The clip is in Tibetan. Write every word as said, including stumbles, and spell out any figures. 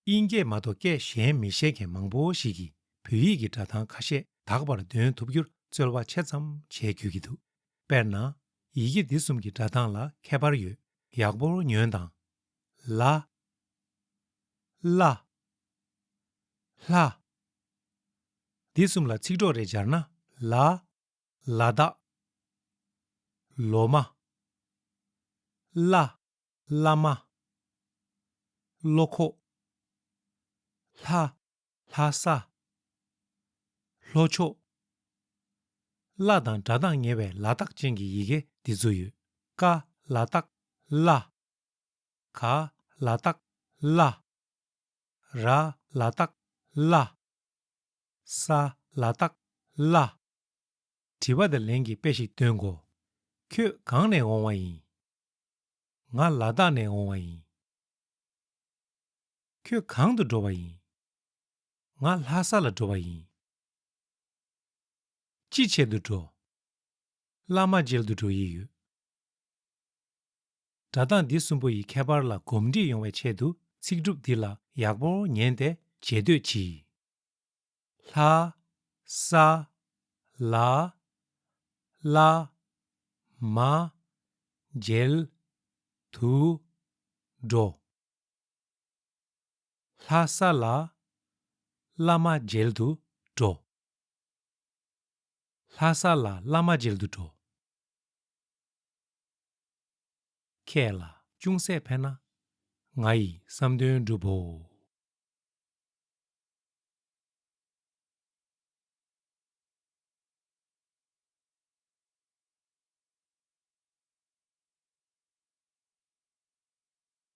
དབྱིན་སྐད་མ་གཏོགས་སྐད་གཞན་མི་ཤེས་མཁན་མང་པོ་ཞིག་གིས་བོད་ཡིག་གི་སྒྲ་གདངས་ཁ་ཤས་དག་པར་འདོན་ཐུབ་རྒྱུར་རྩོལ་བ་ཆེ་ཙམ་བྱས་དགོས་ཀྱི་འདུག་དཔེར་ན། ཡི་གེ་འདི་གསུམ་གྱི་སྒྲ་གདངས་ལ་ཁྱད་པར་ཡོད། ཡག་པོར་ཉོན་དང་། ལ། ལ། ལྷ། འདི་གསུམ་ལ་ཚིག་གྲོགས་རེ་སྦྱར་ན། ལ། ལ་དྭགས། ལོ་མ། ལ། བླ་མ། བློ་ཁོག་ལྷ། ལྷ་ས། ལྷོ་ཕྱོགས། ལ་དང་སྒྲ་གདངས་ཉེ་བའི་ལ་རྟགས་ཅན་གྱི་ཡི་གེ་འདི་ཚོ་ཡོད། ཀ་ལ་རྟགས་ལ། ག་ལ་རྟགས་ལ། ར་ལ་རྟགས་ལ། ས་ལ་རྟགས་ལ། དྲི་བ་དང་ལན་གྱི་དཔེ་ཞིག་སྟོན་གོ། ཁྱོད་གང་ནས་འོང་བ་ཡིན། ང་ལ་དྭགས་ནས་འོང་བ་ཡིན། ཁྱོད་གང་དུ་འགྲོ་བ་ཡིན། ང་ལྷ་ས་ལ་འགྲོ་བ་ཡིན། ཅི་ཆེད་དུ་འགྲོ། བླ་མ་མཇལ་དུ་འགྲོ་ཡི་ཡོད། སྒྲ་གདངས་འདི་གསུམ་པོ་ཡི་ཁྱད་པར་ལ་གོམས་འདྲིས་ཡོང་བའི་ཆེད་དུ་ཚིག་གྲུབ་འདི་ལ་ཡག་པོ་ཉན་ཏེ་རྗེས་ཟློས་གྱིས། ལྷ། ས། ལ། བླ། མ། མཇལ། དུ། འགྲོ། ལྷ་ས་ལ་བླ་མ་མཇལ་དུ་འགྲོ། ལྷ་ས་ལ་བླ་མ་མཇལ་དུ་འགྲོ། ཁྱེད་ལ་ཅུང་ཟད་ཕན་ན་ང་ཡི་བསམ་དོན་འགྲུབ་བོ།